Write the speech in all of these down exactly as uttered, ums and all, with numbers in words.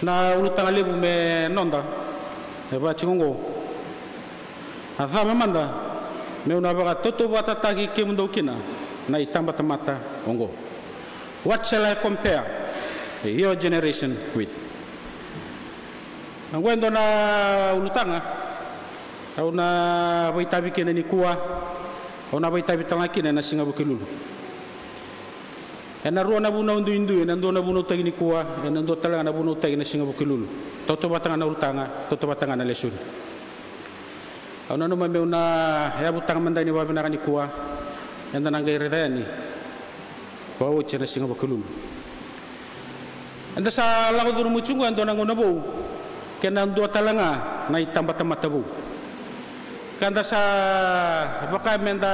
Na ulutaga levu me noda e vaka tiko oqo: A cava mada meu na vakatautauvatataki kemudou kina na itabatamata oqo? What shall I compare your generation with? Oqo e dua na ulutaga au na vakaitavi kina nikua, au na vakaitavi tale ga kina ena siga Vukelulu. Ena rua na vunau duidui, ena dua na vunautaki nikua, ena dua tale ga na vunautaki ena siga Vukelulu. Tautauvata ga na ulutaga, tautauvata ga na lesoni. Au nanuma meu na yavutaka mada yani vakavinaka nikua, eda na qai raica yani vakaoti ena siga Vukelulu. Eda sa lako curuma tiko oqo e dua na gauna vou kei na dua tale ga na itabatamata vou. Ka da sa vaka meda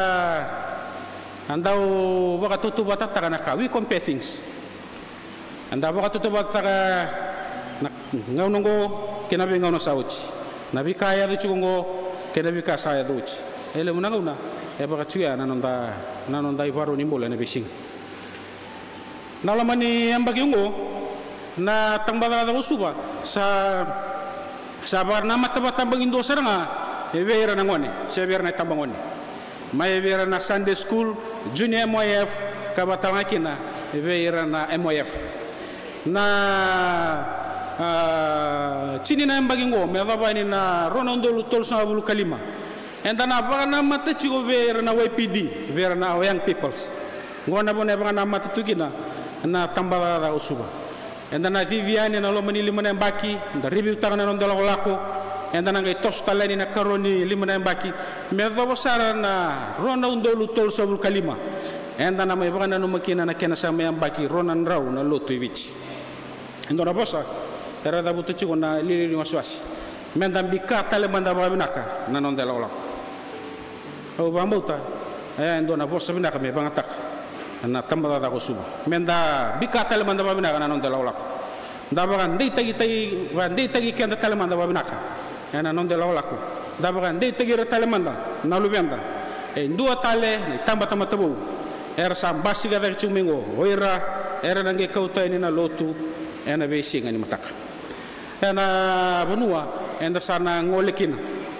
dau vakatautauvatataka na ka, we compare things. Eda vakatautauvatataka na gauna oqo kei na veigauna sa oti, na veika e yaco tiko oqo kei na veika sa yaco oti. E levu na gauna e vaka tiko ya na noda, na noda ivakarau ni bula ena veisiga. Na loma ni yabaki oqo na tabacakacaka o Suva sa, sa vakanamata vakatabakidua sara ga vei ira na gone se vei ira na itabagone. Mai vei ira na Sunday school, junior M Y F, ka vakatalega kina vei ira na M Y F. Na, a, tini na yabaki oqo me yacova yani na rua na udolu tolusagavulu ka lima, eda na vakanamata tiko vei ira na Y P D, vei ira na young peoples. Oqo na vanua e vakanamata tu kina na tabacakacaka o Suva. Eda na cici yani ena loma ni lima na yabaki, da riviutaka na noda lakolako, eda na qai toso tale yani na ikarua ni lima na yabaki, me yacova sara na rua na udolu tolusagavulu ka lima, eda na mai vakananuma kina na kena sa mai yabaki rua na drau na lotu e Viti. E dua na vosa era cavuta tiko na iliuliu ni wasewase, meda bika tale mada vakavinaka na noda ilakolako. Au vakabauta e dua na vosa vinaka me vakayagataka na tabacakacaka o Suva, meda bika tale mada vakavinaka na noda ilakolako. Da vakadeitaki, vakadeitaki keda tale mada vakavinaka ena noda ilakolako. Da vakadeitaki ira tale mada na luveda. E dua tale na itabatamata vou era sa basika cake tiko mai oqo, o ira era na qai kauta yani na lotu ena veisiga ni mataka. Ena vanua eda sa na gole kina,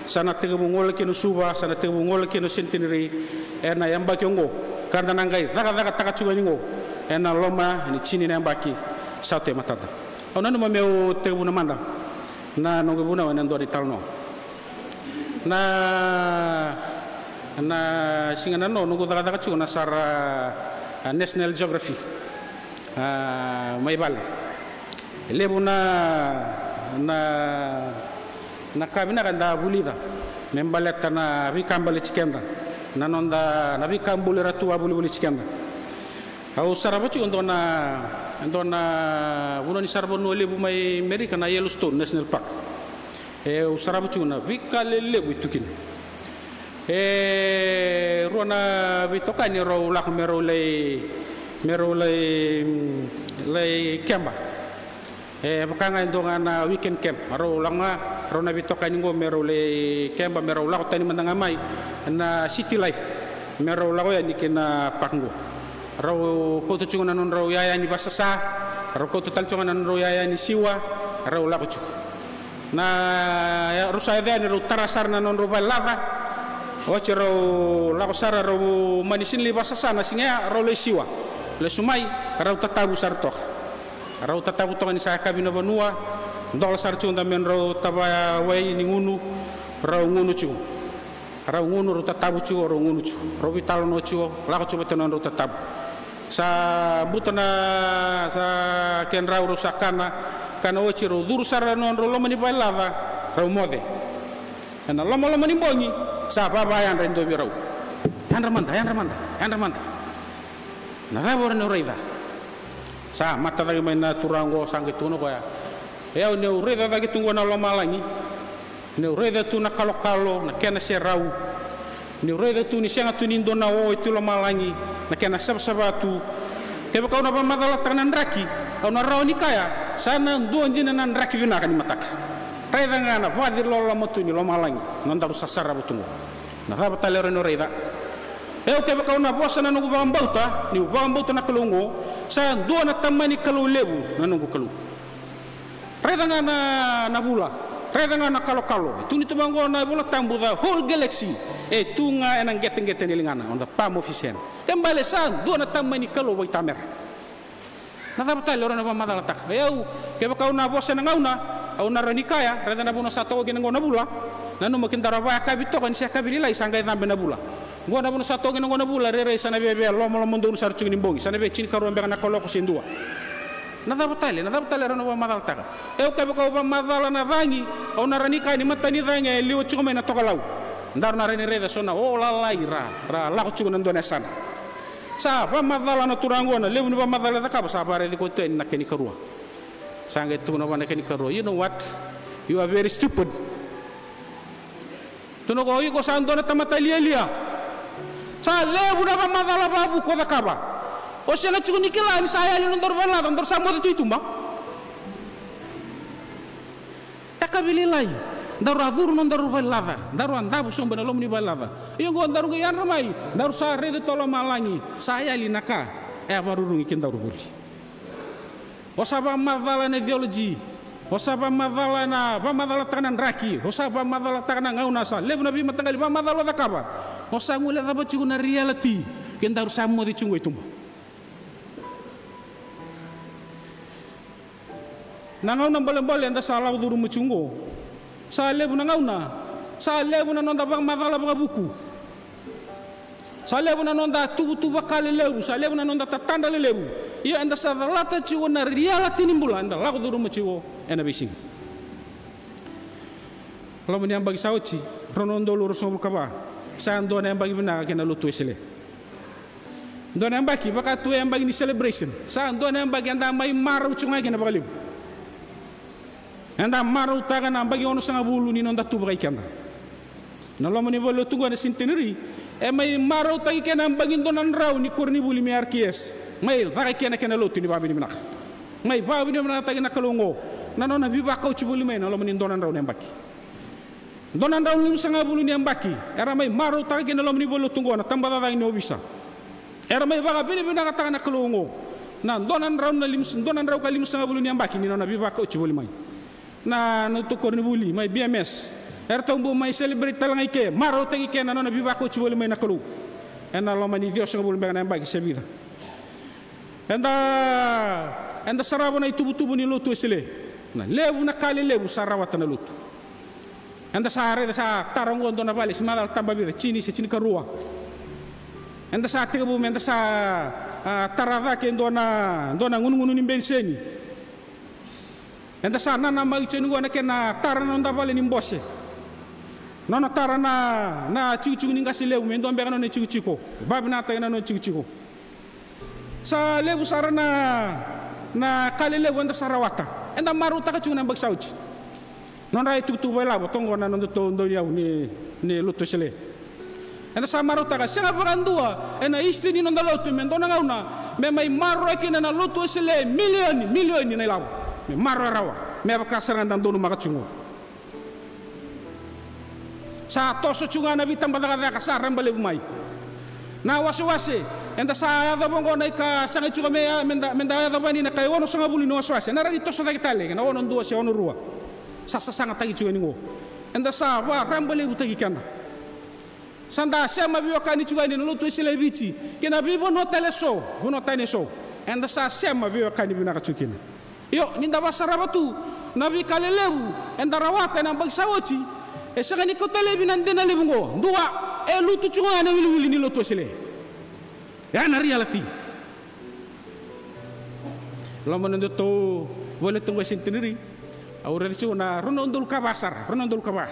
sa na tekivu gole kina o Suva, sa na tekivu gole kina o Centenary ena yabaki oqo, ka da na qai cakacakataka tiko yani oqo ena loma ni tini na yabaki sa tu e matada. Au nanuma meu tekivuna mada na noqu vunau ena dua na italanoa. Na, na siga nanoa noqu cakacaka tiko na sara, a, National Geography, a, mai vale. E levu na, na, na ka vinaka eda vulica me baleta na veika baleti keda, na noda, na veika buli era tu a vulivulici keda. Au sarava tiko e dua na, e dua na vanua ni saravanua levu mai Merika, na Yellowstone National Park. E, au sarava tiko na veika lelevu e tu kina. E rua na veitokani rau lako me rau lai, me rau lai, mm, lai keba. E vaka ga e dua ga na weekend camp, rau lako ga rau na veitokani oqo me rau lai keba, me rau lako tani mada ga mai na city life, me rau lako yani ki na park oqo. Rau kauta tiko na nodrau yaya ni vasasa, rau kauta tale tiko ga na nodrau yaya ni siwa, rau lako tiko. Na, rau sa yaco yani rau tara sara na nodrau valelaca. Oti rau lako sara, rau mani sega ni lai vasasa na siga ya, rau lai siwa. Lesu mai, rau tatavu sara toka. Rau tatavu toka ni sa yakavi na vanua, dola sara tiko da me drau tava wai ni gunu, rau gunu tiko. Rau gunu, rau tatavu tiko, rau gunu tiko. Rau veitalanoa tiko, lako tiko vata na nodrau tatavu. Sa buta na, sa kedrau, rau sa kana, kana oti rau curu sara na nodrau loma ni valelaca, rau moce. Ena lomaloma ni bogi, sa vavayadra e dua vei rau. Yadra mada, yadra mada, yadra mada. Na cava o rau na raica? Sa mata cake mai na turaga oqo, sa qai tukuna o koya: E, au niu raica cake tu oqo na lomalagi, niu raica tu na kalokalo, na kena serau, niu raica tu ni sega tu ni dua na o e tu i lomalagi, na kena savasava tu. Kevaka au na vakamacalataka na draki, au na rawa ni kaya sa na dua dina na draki vinaka ni mataka. Raica ga na vakaciloloma tu ni lomalagi, na nodaru sasarava tu oqo. Na cava tale o rau na raica? E, au, kevaka au na vosa na noqu vakabauta, niu vakabauta na Kalou oqo, sa dua na tamani Kalou levu na noqu Kalou. Raica ga na, na vula, raica ga na kalokalo. E tukuni tu vaqo na iVola Tabu, the whole galaxy e tu ga ena qeteqete ni ligana, on the palm of his hand. Ke bale sa dua na tama ni Kalou vaitamera. Na cava tale o rawa ni vakamacalataka? E au, kevaka au na vosa ena gauna, au na rawa ni kaya, raica na vanua sa toka kina qo na vula. Nanuma ke daru a vakayakavi toka ni se yakavi lailai sa qai cabe na vula. Qo na vanua sa toka kina qo na vula, rairai sa na via, via lomaloma donu sara tiko ni bogi, sa na via tinikarua beka na kaloko se dua. Na cava tale, na cava tale o rawa ni vakamacalataka? E au, kevaka au vakamacala na cagi, au na rawa ni kaya ni matai ni cagi e liwa tiko mai na tokalau. Daru na rawa ni raica so na olalai ra, ra lako tiko na dua na yasana. Sa vakamacala na turaga qo, na levu ni vakamacala e cakava, sa vakaraici koya tu yani na kena ikarua. Sa qai tukuna vua na kena ikarua, "You know what? You are very stupid." Tukuna o koya, "O iko sa dua na tamata lialia. Sa levu na vakamacala vakavuku o cakava. O sega tiko ni kila ni sa yali na nodaru vailaca, daru sa moce tu i tuba." Yakavi lailai, daru a curu na nodaru vailaca, daru a davo sobu ena loma ni vailaca. Ia oqo daru qai yadra mai, daru sa raica tu e lomalagi, sa yali na ka e a vakarurugi kedaru voli. O sa vakamacala ena theology, o sa vakamacala ena, vakamacalataka na draki, o sa vakamacalataka na gauna, sa levu na veimataqali vakamacala o cakava. O sa guilecava tiko na reality, kedaru sa moce tiko qo i tuba. Na gauna bolebole eda sa lako curuma tiko qo, sa levu na gauna, sa levu na noda vakamacala vakavuku. Sa levu na noda tuvatuva ka lelevu, sa levu na noda tatadra lelevu. Ia eda sa calata tiko na reality ni bula eda lako curuma tiko ena veisiga. Loma ni yabaki sa oti, rua na udolu ruasagavulu ka va, sa dua na yabaki vinaka kei na Lotu Wesele. Dua na yabaki, vaka tu e yabaki ni celebration. Sa dua na yabaki eda mai marau tiko ga kina vakalevu. Eda marautaka na yabaki onosagavulu ni noda tu vakai keda. Na loma ni valenilotu qo na Centenary, e mai marautaki kina na yabaki dua na drau ni koronivuli mai R K S. Mai caka kina na kena lotu ni vakavinavinaka. Mai vakavinavinakataki na Kalou oqo. Na nona veivakauti voli mai na loma ni dua na drau na yabaki. Dua na drau limasagavulu ni yabaki era mai marautaka kina na loma ni valenilotu oqo na tabacakacaka ni ovisa. Era mai vakavinavinakataka na Kalou oqo. Na dua na drau na limas-, dua na drau ka limasagavulu ni yabaki ni nona veivakauti voli mai. Na, na nodatou koronivuli mai B M S, eratou bau mai celebrate tale ga i ke, marautaki ke na nona veivakauti voli mai na Kalou. Ena loma ni ciwasagavulu beka na yabaki se vica. Eda, eda sarava na ituvatuva ni Lotu Wesele. Na levu na ka lelevu sa rawata na lotu. Eda sa raica sa tara oqo dua na vale se macala tabavica, tini se tinikarua. Eda sa tekivu me da sa, a, tara cake dua na, dua na gunugunu ni beniseni. Eda sa nanamaki tiko ni qo na kena tara na noda vale ni bose. Nona tara na, na tikotiko ni qase levu, me dua beka na nona tikotiko. Vavinakataki na nona tikotiko. Sa levu sara na, na ka lelevu eda sa rawata. Eda marautaka tiko na yabaki sa oti. Nodra itukutuku vakailavo toka qo na nodatou dauniyau ni, ni Lotu Wesele. Eda sa marautaka, sega vakadua ena history ni noda lotu me dua na gauna me mai maroroya kina na Lotu Wesele milioni, milioni na ilavo. Me maroroya rawa, me vaka sara ga da donumaka tiko qo. Sa toso tiko ga na veitabacakacaka sa raba levu mai. Na wasewase, eda sa yacova qo na ika sagai tiko me, me da, me da yacova yani na ika e onosagavulu ni wasewase. Na rawa ni toso cake tale, na ono dua se ono rua. Sa sasagataki tiko yani qo. Eda sa vakaraba levutaki keda. Sa da sema veiwekani tiko yani na Lotu Wesele e Viti kei na veivanua tale eso, vanua tani eso. Eda sa sema veiwekani vinaka tiko kina. Io, ni da vakasarava tu na veika lelevu eda rawata ena yabaki sa oti, e sega ni kauta laivi na dina levu oqo. Dua, e lutu tiko ga na iwiliwili ni Lotu Wesele. Ya na reality. Loma ni nodatou valenilotu oqo e Centenary, au raica tiko na rua na udolu ka va sara, rua na udolu ka va.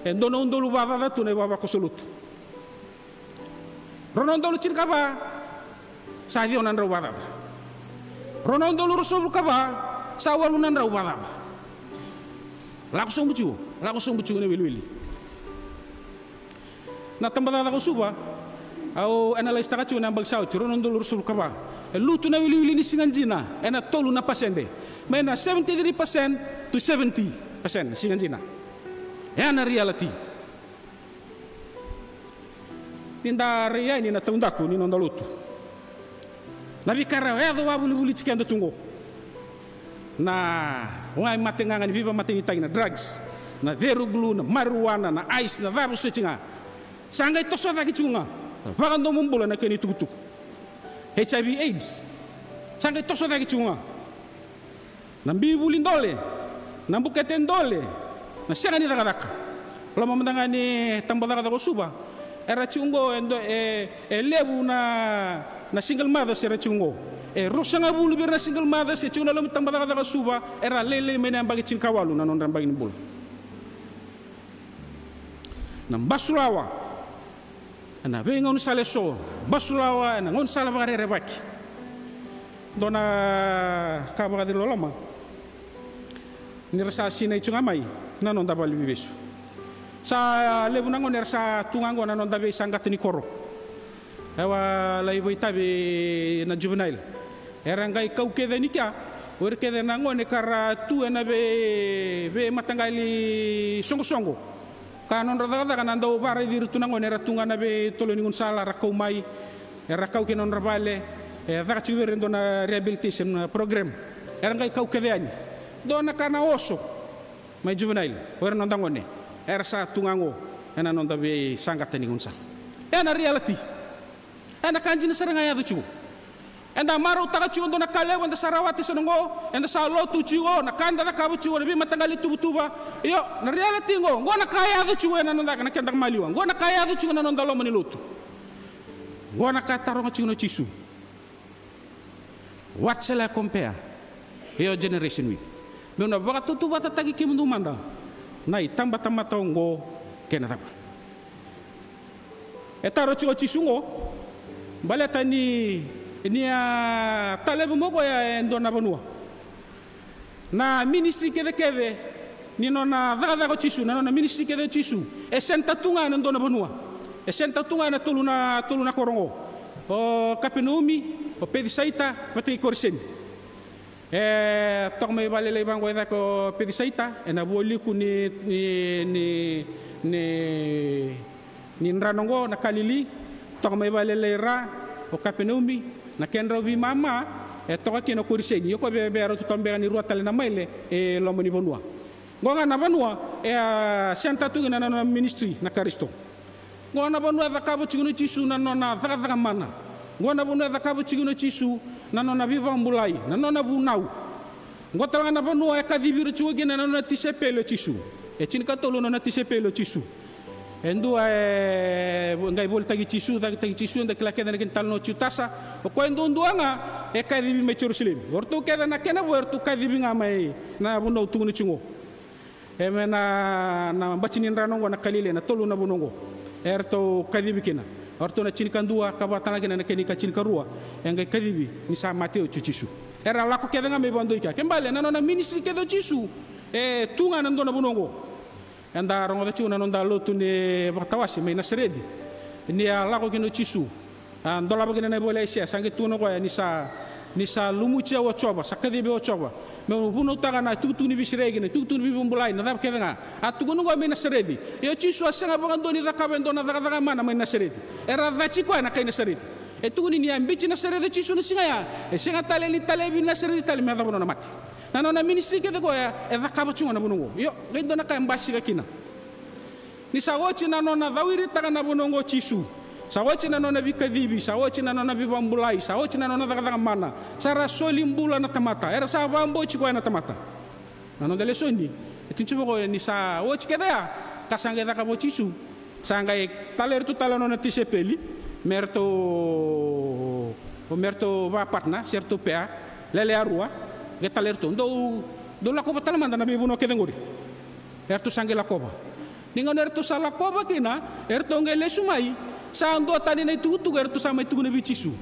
E dua na udolu vakacaca tu na ivavakoso lotu. Rua na udolu tinikava, sa ciwa na drau vakacaca. Rua na udolu ruasagavulu ka va, sa walu na drau vakacaca. Lako sobu tiko, lako sobu tiko na iwiliwili. Na tabacakacaka o Suva, au analyse taka tiko na yabaki sa oti, rua na udolu ruasagavulu ka va. E lutu na iwiliwili ni siga dina ena tolu na pasede. Mai na seventy-three percent to seventy percent na siga dina. Ya na reality. Ni da rai yani na taudaku ni noda lotu. Na veika era yaco vakavolivoliti keda tu oqo. Na wai mate gaga ni veivakamatenitaki, na drugs, na cereglue, na marijuana, na ice, na cava soti ga. Sa qai toso cake tiko ga na vakadomobula na kena itukutuku. H I V AIDS. Sa qai toso cake tiko ga. Na bivuli dole, na bukete dole, na sega ni cakacaka. Loma mada ga ni tabacakacaka o Suva, era tiko oqo e do, e, e levu na, na single mothers era tiko oqo. E ruasagavulu vei ira na single mothers e tiko na loma ni tabacakacaka o Suva, era lailai mai na yabaki tinikawalu na nodra yabaki ni bula. Na basulawa ena veigaunisala eso, basulawa ena gaunisala vakarerevaki. Dua na ka vakaciloloma, ni ra sa sinai tu ga mai na noda valeniveivesu. Sa levu na gone era sa tu ga oqo na noda veisaqata ni koro. Ewa lai vakaitavi na juvenile. Era qai kau kece yani kea, o ira kece na gone ka ra tu ena vei, veimataqali soqosoqo. Ka nodra cakacaka na dau vakaraici ira tu na gone era tu ga na veitolo ni gaunisala, ra kau mai, era kau ki na nodra vale, e caka tiko vei ira e dua na rehabilitation program. Era qai kau kece yani. Dua na ka na oso mai juvenile, o ira na noda gone era sa tu ga oqo ena noda veisaqata ni gaunisala. Ena reality. Ena ka dina sara ga e yaco tiko. Eda marautaka tiko e dua na ka levu, eda sa rawata e sa na oqo, eda sa lotu tiko, na ka eda cakava tiko, na veimataqali tuvatuva. Io, na reality oqo, oqo na ka e yaco tiko ena noda, na keda maliwa. Oqo na ka e yaco tiko ena noda loma ni lotu. Oqo na ka e taroga tiko na Jisu. What shall I compare your generation with? Meu na vakatautauvatataki kemudou mada na itabatamata oqo kei na cava? E taro tiko o Jisu oqo baleta ni, ni a talevi mai o koya e dua na vanua. Na ministry kecekece ni nona cakacaka o Jisu, na nona ministry kece o Jisu, e center tu ga ena dua na vanua. E center tu ga ena tolu na, tolu na koro oqo. O Kapenaumi, o Pecisaita, vata kei Koriseni. E toka mai valelai vaqo e cake o Pecisaita ena vualiku ni, ni, ni, ni ni drano oqo na Kalili, toka mai valelai ra o Kapenaumi, na kedrau veimama e toka kina o Koriseni. Io, ko vevea rau tu tabeka ni rua tale na maile e loma ni vanua. Oqo ga na vanua e a center tu kina na nona ministry na Karisito. Oqo na vanua e cakava tiko na Jisu na nona cakacaka mana. Oqo na vanua e cakava tiko na Jisu na nona veivakabulai, na nona vunau. Oqo tale ga na vanua e kacivi ira tiko kina na nona tisaipeli o Jisu. E tinikatolu na nona tisaipeli o Jisu. E dua e qai volitaki Jisu, cakitaki Jisu, eda kila kece na kena italanoa o Jutasa. O koya duadua ga e kacivi mai Jerusalemi. O ratou kece na kena vo, eratou kacivi ga mai na vanua au tukuna tiko oqo. E mai na, na bati ni drano oqo na Kalili, na tolu na vanua oqo eratou kacivi kina. O ratou na tinikadua ka vakatalega kina na kena ikatinikarua e qai kacivi ni sa mate oti o Jisu. Era lako kece ga mai vakadua i kea. Ke bale na nona ministry kece o Jisu e tu ga na dua na vanua oqo. Eda rogoca tiko na noda lotu ni vakatawase mai Nasareci. Ni a lako kina o Jisu, a dolava kina na ivola i Aisea, sa qai tukuna o koya ni sa, ni sa lumuti au o Jiova, sa kacivi au o Jiova. Meu vunautaka na itukutuku ni veisireki, na itukutuku ni veivakabulai, na cava kece ga. A tukuna o koya mai Nasareci. Ia o Jisu a sega vakadua ni cakava e dua na cakacaka mana mai Nasareci. Era cati koya na kai Nasareci. E tukuni ni a biuti Nasareci o Jisu na siga ya, e sega tale ni talevi Nasareci tale me yacova na nona mate. Na nona ministry kece koya e cakava tiko ga na vanua oqo. Io, qai dua na ka e basika kina. Ni sa oti na nona cauiritaka na vanua oqo o Jisu, sa oti na nona veikacivi, sa oti na nona veivakabulai, sa oti na nona cakacaka mana, sa ra soli bula na tamata, era sa vakabauti koya na tamata. Na noda lesoni e tukuni tiko vaqo ni sa oti kece ya ka sa qai cakava o Jisu, sa qai tala iratou tale na nona tisaipeli me ratou, me ratou vakapartner, se ratou pair, lele yarua. Qai tala iratou, dou, dou lakova tale mada na veivanua kece qori. Eratou sa qai lakova. Ni gauna eratou sa lakova kina, eratou qai lesu mai, sa dua tani na itukutuku eratou sa mai tukuna vei Jisu.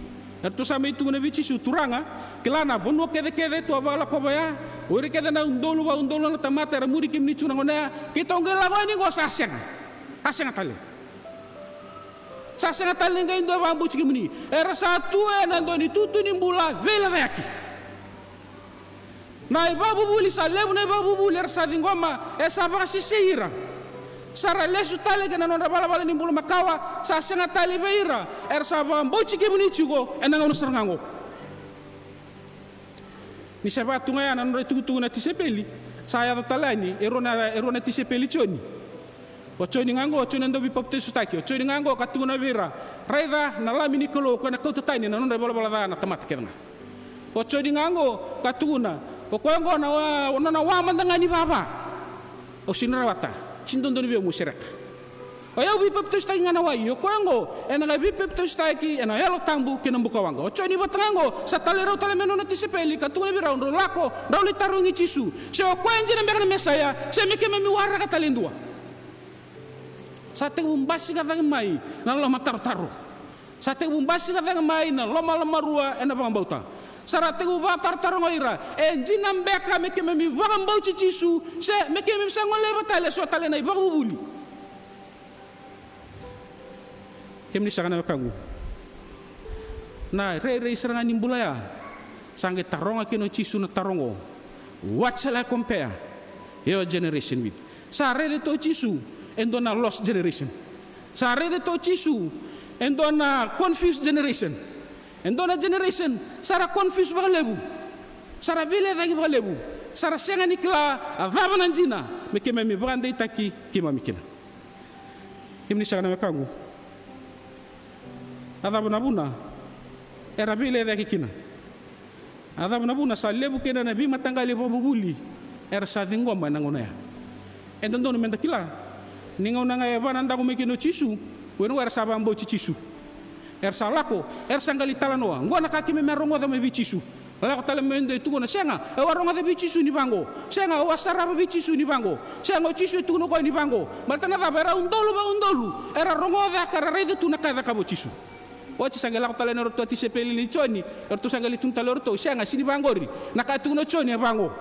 Eratou sa mai tukuna vei Jisu, Turaga, kila na vanua kecekece tou a vakalakova ya, o ira kece na udolu vakaudolu na tamata era muri kemuni tu na gauna ya, keitou qai lako yani qo sa sega. A sega tale. Sa sega tale ni qai dua e vakabauti kemuni. Era sa tu ena dua na itutu ni bula veilecayaki. Na ivakavuvuli, sa levu na ivakavuvuli era sa ciqoma, e sa vakasesei ira. Sa ra lesu tale ki na nodra valavala ni bula makawa, sa sega tale vei ira era sa vakabauti kemuni tiko ena gauna sara ga oqo. Ni sa vaka tu ga ya na nodra itukutuku na tisaipeli, sa yaco tale yani e rua na, e rua na tisaipeli i Joni. O Joni ga oqo, o Joni na dauveipapitaisotaki. O Joni ga oqo ka tukuna vei ira, raica na Lami ni Kalou, o koya na kauta tani na nodra ivalavala ca na tamata kece ga. O Joni ga oqo ka tukuna, o koya oqo na wa, nona wa mada ga ni vava. Au sega ni rawata, sega ni dodonu vei au meu sereka. O yau veipapitaisotaki ga ena wai, o koya oqo ena qai veipapitaisotaki ena Yalo Tabu kei na bukawaqa. O Joni vata ga oqo sa talai rau tale mai na nona tisaipeli ka tukuna vei rau, drau lako, drau lai tarogi Jisu se o koya dina beka na Mesaia, se me keimami waraka tale e dua. Sa tekivu basika cake mai na lomatarotaro. Sa tekivu basika cake mai na lomalomarua ena vakabauta. Sa ra tekivu vakatarotaro ga o ira, e dina beka me keimami vakabauti Jisu se me keimami sa goleva tale so tale na ivakavuvuli? Kemuni saka na wekaqu, na rairai sara ga ni bula ya sa qai taroga kina o Jisu na taro oqo, what shall I compare your generation with? Sa raica tu o Jisu e dua na lost generation. Sa raica tu o Jisu e dua na confused generation. E dua na generation sa ra confuse vakalevu, sa ra veilecayaki vakalevu, sa ra sega ni kila a cava na dina me keimami vakadeitaki keimami kina. Kemuni saka na wekaqu, a cava na vuna era veilecayaki kina? A cava na vuna sa levu kina na veimataqali vakavuvuli era sa ciqoma ena gauna ya? E dodonu meda kila ni gauna ga e vakanadaku mai kina o Jisu, o ira oqo era sa vakabauti Jisu. Era sa lako, era sa qai talanoa, oqo na ka keimami a rogoca mai vei Jisu. Lako tale mai e dua e tukuna, sega, au a rogoca vei Jisu ni vaqo. Sega, au a sarava vei Jisu ni vaqo. Sega, o Jisu e tukuna o koya ni vaqo. Baleta na cava? Era udolu vakaudolu era rogoca ka ra raica tu na ka e cakava o Jisu. Oti sa qai lako tale na ratou a tisaipeli nei Joni, eratou sa qai lai tukuna tale o ratou, sega, sega ni vaqori. Na ka e tukuna o Joni e vaqo.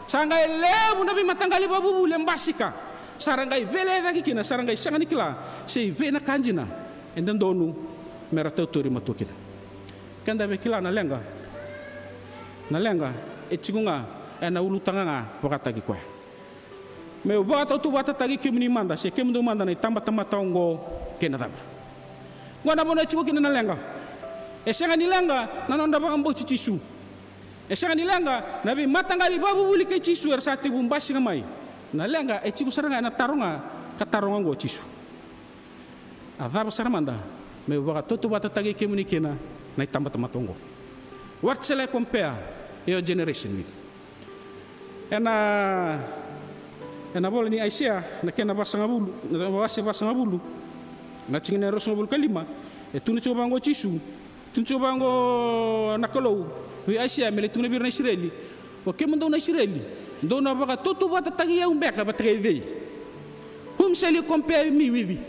Sa qai levu na veimataqali vakavuvuli e basika. Sa ra qai veilecayaki kina, sa ra qai sega ni kila se i vei na ka dina e dodonu me ra tautauri matua kina. Keda via kila na leqa. Na leqa e tiko ga ena ulutaga ga vakataki koya. Meu vakatautauvatataki kemuni mada, se kemudou mada na itabatamata oqo kei na cava? Oqo na vanua e tiko kina na leqa. E sega ni leqa na nodra vakabauti Jisu. E sega ni leqa na veimataqali vakavuvuli kei Jisu era sa tekivu basika mai. Na leqa e tiko sara ga ena taro ga ka taroga oqo o Jisu. A cava sara mada meu vakatautauvatataki kemuni kina na itabatamata oqo? What shall I compare your generation with? Ena, ena vola ni Aisea, na kena vasagavulu, na wase vasagavulu, na tikina e ruasagavulu ka lima, e tukuna tiko vaqo o Jisu, tukuna tiko vaqo na Kalou vei Aisea me lai tukuna vei ira na Isireli, o kemudou na Isireli, dou na vakatautauvatataki au beka vata kei cei? Whom shall you compare me with?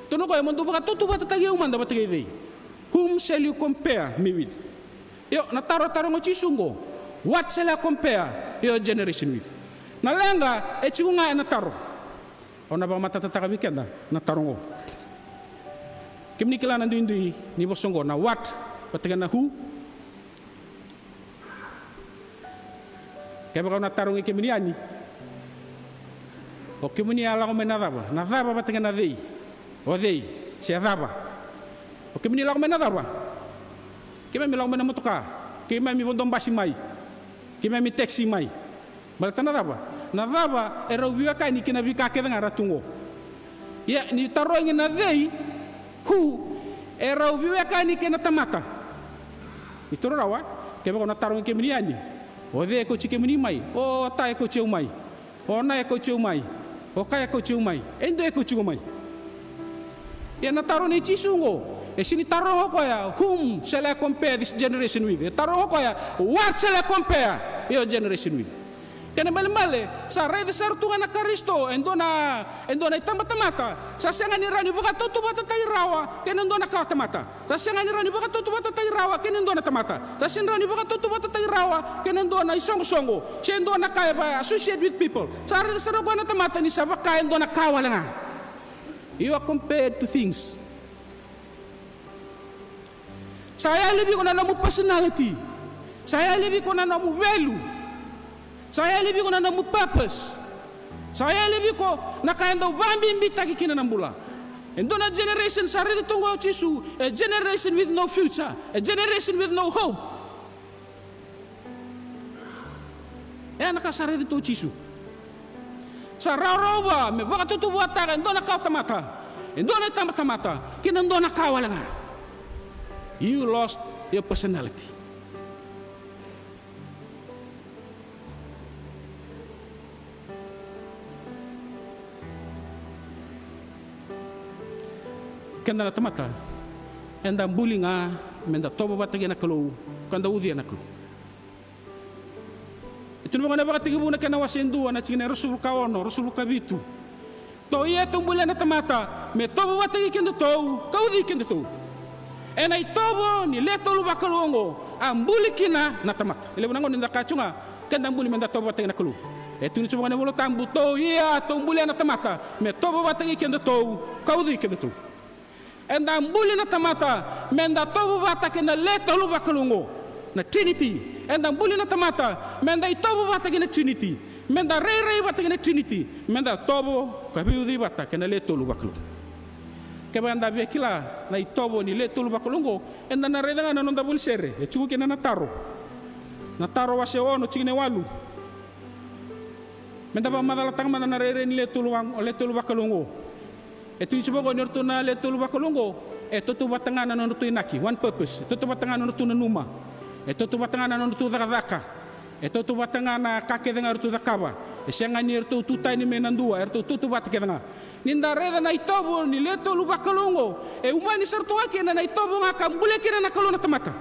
Tukuna o koya, mo dou vakatautauvatataki au mada vata kei cei? Whom shall you compare me with? Io, na taro e taroga o Jisu oqo, what shall I compare your generation with? Na leqa e tiko ga ena taro. Au na vakamatatataka vei keda na taro oqo. Kemuni kila na duidui ni vosa oqo, na what vata kei na who? Kevaka au na tarogi kemuni yani, o kemuni a lako mai na cava? Na cava vata kei na cei? O cei se a cava? O kemuni lako mai na cava? Keimami lako mai na motoka. Keimami vodo basi mai. Keimami taxi mai. Baleta na cava? Na cava e rau veiwekani kei na veika kece ga era tu oqo. Ia ni tarogi na cei, who, e rau veiwekani kei na tamata. Ni taura rawa, kevaka au na tarogi kemuni yani, o cei e kauti kemuni mai? O ta e kauti au mai. O na e kauti au mai. O ka e kauti au mai. E dua e kauti iko mai. Ia na taro nei Jisu oqo, e sega ni taroga o koya, whom shall I compare this generation with? E taroga o koya, what shall I compare your generation with? Kena ibalebale, sa raica sara tu ga na Karisito e dua na, e dua na itabatamata, sa sega ni rawa ni vakatautauvatataki rawa kei na dua na kawatamata. Sa sega ni rawa ni vakatautauvatataki rawa kei na dua na tamata. Sa sega ni rawa ni vakatautauvatataki rawa kei na dua na isoqosoqo se dua na ka e va associate with people. Sa raica sara o koya na tamata ni sa vaka e dua na ka wale ga. You are compared to things. Sa yali vei iko na nomu personality. Sa yali vei iko na nomu value. Sa yali vei iko na nomu purpose. Sa yali vei iko na ka e dau vakabibitaki kina na bula. E dua na generation sa raica tu oqo o Jisu, a generation with no future, a generation with no hope. E ya na ka sa raica tu o Jisu. Sa rawarawa vua me vakatautauvatataka e dua na kawatamata, e dua na itabatamata, kei na dua na ka wale ga. You lost your personality. Keda na tamata, eda buli ga me da tovo vata kei na Kalou, ka da ucuya na Kalou. E tu na vaka na Vakatekivu na kena wase e dua, na tikina e ruasagavulu ka ono, ruasagavulu ka vitu. Tou ia tou bulia na tamata me tovo vata kei kedatou, ka ucui kedatou. Ena itovo ni le tolu vakalou oqo a buli kina na tamata. E levu na gauna eda kaya tu ga, keda buli me da tovo vata kei na Kalou. E tukuni tu vaka na iVola Tabu, tou ia tou bulia na tamata me tovo vata kei kedatou, ka ucui kedatou. Eda buli na tamata me da tovo vata kei na le tolu vakalou oqo, na Trinity. Eda buli na tamata me da itovo vata kei na Trinity, me da rairai vata kei na Trinity, me da tovo ka veiucui vata kei na le tolu vakalou. Kevaka eda via kila na itovo ni le tolu vakalou oqo, eda na raica ga na noda vuli sere e tiko kina na Taro. Na Taro wase ono, tikina e walu. Me da vakamacalataka mada na rairai ni le tolu va-, le tolu vakalou oqo. E tukuni tu vaka oqo ni o ratou na le tolu vakalou oqo, e tautauvata ga na nodratou inaki, one purpose. E tautauvata ga na nodratou nanuma. E tautauvata ga na nodratou cakacaka. E tautauvata ga na ka kece ga eratou cakava. E sega ni eratou tu tani mai na dua, eratou tautauvata kece ga. Ni da raica na itovo ni le tolu vakalou oqo, e umani sara tu ga kina na itovo ga ka bulia kina na Kalou na tamata.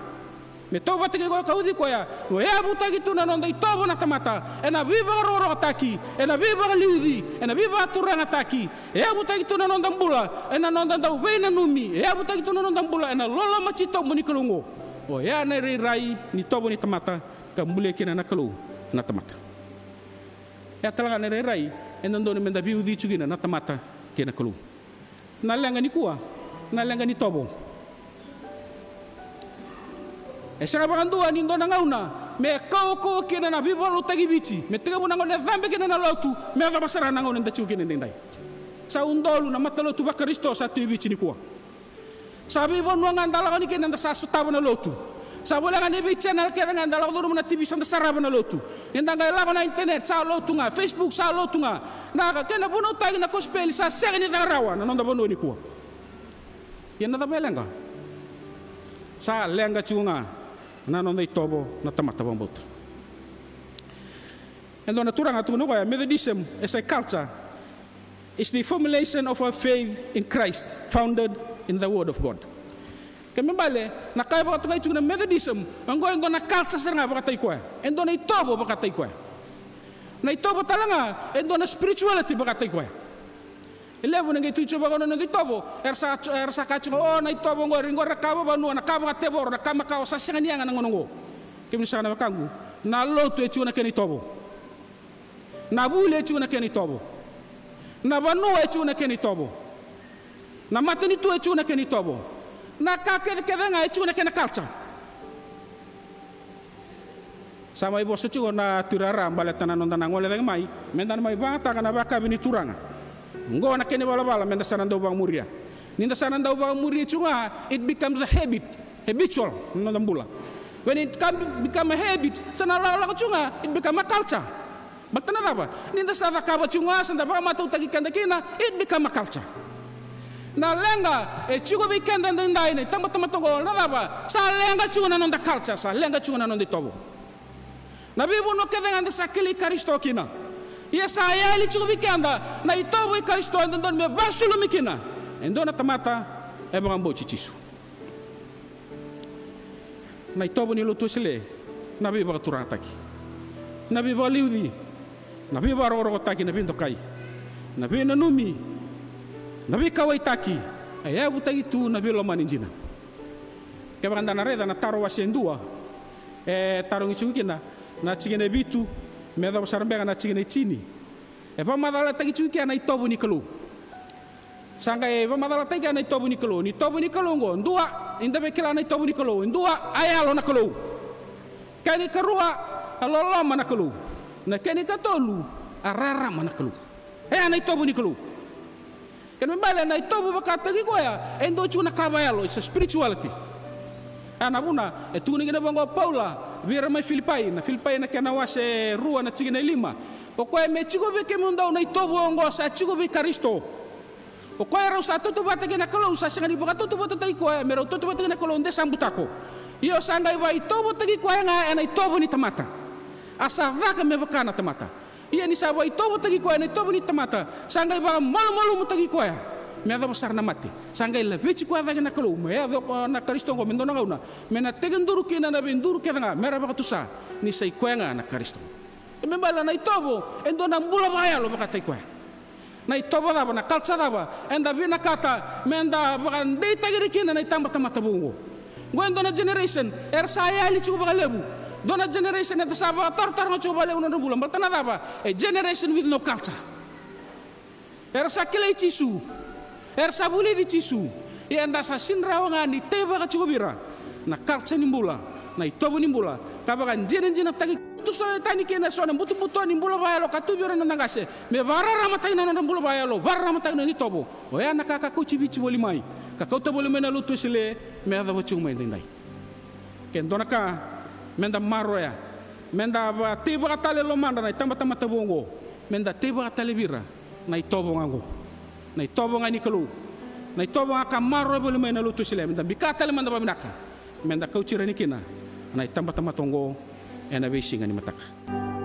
Me tovo vata kei koya ka ucui koya, o yavutaki tu na noda itovo na tamata ena veivakarokorokotaki, ena veivakaliuci, ena veivakaturagataki. E yavutaki tu na noda bula ena noda dau veinanumi, e yavutaki tu na noda bula ena loloma titobu ni Kalou oqo. Oya na irairai ni tovo ni tamata ka bulia kina na Kalou na tamata. E ya tale ga na irairai e dodonu me da veiucui tu kina na tamata kei na Kalou. Na leqa nikua, na leqa ni tovo. E sega vakadua ni dua na gauna me kaukauwa kina na veivakalotutaki Viti, me tekivu na gauna e cabe kina na lotu me yacova sara na gauna eda tiko kina edaidai. Sa udolu na matalotu vaKarisito sa tu e Viti nikua. Sa veivanua ga da lako yani kina da sa sotava na lotu. Sa voleka ga ni vei channel kece ga da lako curuma na TV sa da sarava na lotu. Ni da qai lako na internet sa lotu ga, Facebook sa lotu ga. Na ka kena vunautaki na kosipeli sa sega ni caka rawa na noda vanua nikua. Ia na cava e leqa? Sa leqa tiko ga na noda itovo na tamata vakabauta. E dua na turaga tukuna o koya, Methodism as a culture is the formulation of a faith in Christ founded in the word of God. Kena ibalebale, na ka e vakatokai tiko na Methodism, oqo e dua na culture sara ga vakataki koya. E dua na itovo vakataki koya. Na itovo tale ga, e dua na spirituality vakataki koya. E levu na qai tukuni tiko vaka na noda itovo, era sa, era sa kaya tiko, o, na itovo oqo, era qori na ka vakavanua, na ka vakatevoro, na ka makawa, sa sega ni yaga na gauna oqo. Kemuni saka na wekaqu, na lotu e tiko na kena itovo. Na vuli e tiko na kena itovo. Na vanua e tiko na kena itovo. Na matanitu e tiko na kena itovo. Na ka kecekece ga e tiko na kena culture. Sa mai vosa tiko na tuirara baleta na noda na gole cake mai, me da na mai vagataka na vakavi ni Turaga. Oqo na kena ivalavala me da sa na dau vakamuria. Ni da sa na dau vakamuria tiko ga, it becomes a habit, habitual na noda bula. When it come, become a habit, sa na lakolako tiko ga, it become a culture. Baleta na cava? Ni da sa cakava tiko ga, sa da vakamatautaki keda kina, it become a culture. Na leqa e tiko vei keda edaidai na itabatamata oqo, na cava? Sa leqa tiko na noda culture, sa leqa tiko na noda itovo. Na veivanua kece ga da sa kilai Karisito kina. Ia sa yali tiko vei keda na itovo i Karisito e dodonu me vakasulumi kina e dua na tamata e vakabauti Jisu. Na itovo ni Lotu Wesele, na veivakaturagataki, na veivakaliuci, na veivakarokorokotaki, na veidokai, na veinanumi, na veikauwaitaki, e yavutaki tu na veilomani dina. Kevaka da na raica na Taro wase dua, e tarogi tiko kina na tikina e vitu me yacova sara beka na tikina e tini. E vakamacalataki tiko kina na itovo ni Kalou. Sa qai vakamacalataki kina na itovo ni Kalou. Ni itovo ni Kalou oqo, dua, ni da via kila na itovo ni Kalou, e dua, a yalo na Kalou. Kena ikarua, a loloma na Kalou. Na kena ikatolu, a rarama na Kalou. E ya na itovo ni Kalou. Kena ibalebale na itovo vakataki koya e dua tiko na ka vakayalo, it's a spirituality. A na vuna e tukuna kina vaqo o Paula, vei ira mai Filipai, na Filipai na kena wase rua na tikina e lima. O koya me tiko vei kemudou na itovo oqo sa tiko vei Karisito. O koya rau sa tautauvata kei na Kalou, sa sega ni vakatautauvatataki koya, me rau tautauvata kei na Kalou de sa butako. Io, sa qai vakaitovotaki koya ga ena itovo ni tamata. A sa caka me vaka na tamata. Ia ni sa vakaitovotaki koya ena itovo ni tamata, sa qai vakamalumalumutaki koya me yacova sara na mate. Sa qai laveti koya cake na Kalou, me yaco, o, na Karisito oqo me dua na gauna me na tekiduru kina na veiduru kece ga me ra vakatusa ni sa i koya ga na Karisito. E me bala na itovo e dua na bula vakayalo vakataki koya. Na itovo cava, na culture cava eda vinakata me da vakadeitaki ira kina na itabatamata vou oqo? Oqo e dua na generation era sa yali tiko vakalevu. Dua na generation eda sa vakatarotaroga tiko vakalevu na nodra bula. Baleta na cava? A generation with no culture. Era sa kilai Jisu, era sa vulici Jisu, ia eda sa sega ni rawa ga ni teivaka tiko vei ira na culture ni bula, na itovo ni bula, ka vakajinajinataki. Tusotaki tani kina eso na butobuto ni bula vakayalo ka tu vei ira na noda qase, me vakararamataki na nodra bula vakayalo, vakararamataki na nodra itovo. Oya na ka ka kauti Viti voli mai, ka kauta voli mai na Lotu Wesele, me yacova tiko mai edaidai. Ke dua na ka me da maroroya, me da vakateivaka tale e lomadra na itabatamata vou oqo, me da teivaka tale vei ira na itovo ga oqo, na itovo ga ni Kalou, na itovo ga ka maroroya voli mai na Lotu Wesele. Me da bika tale mada vakavinaka me da kauti ira yani kina na itabatamata oqo ena veisiga ni mataka.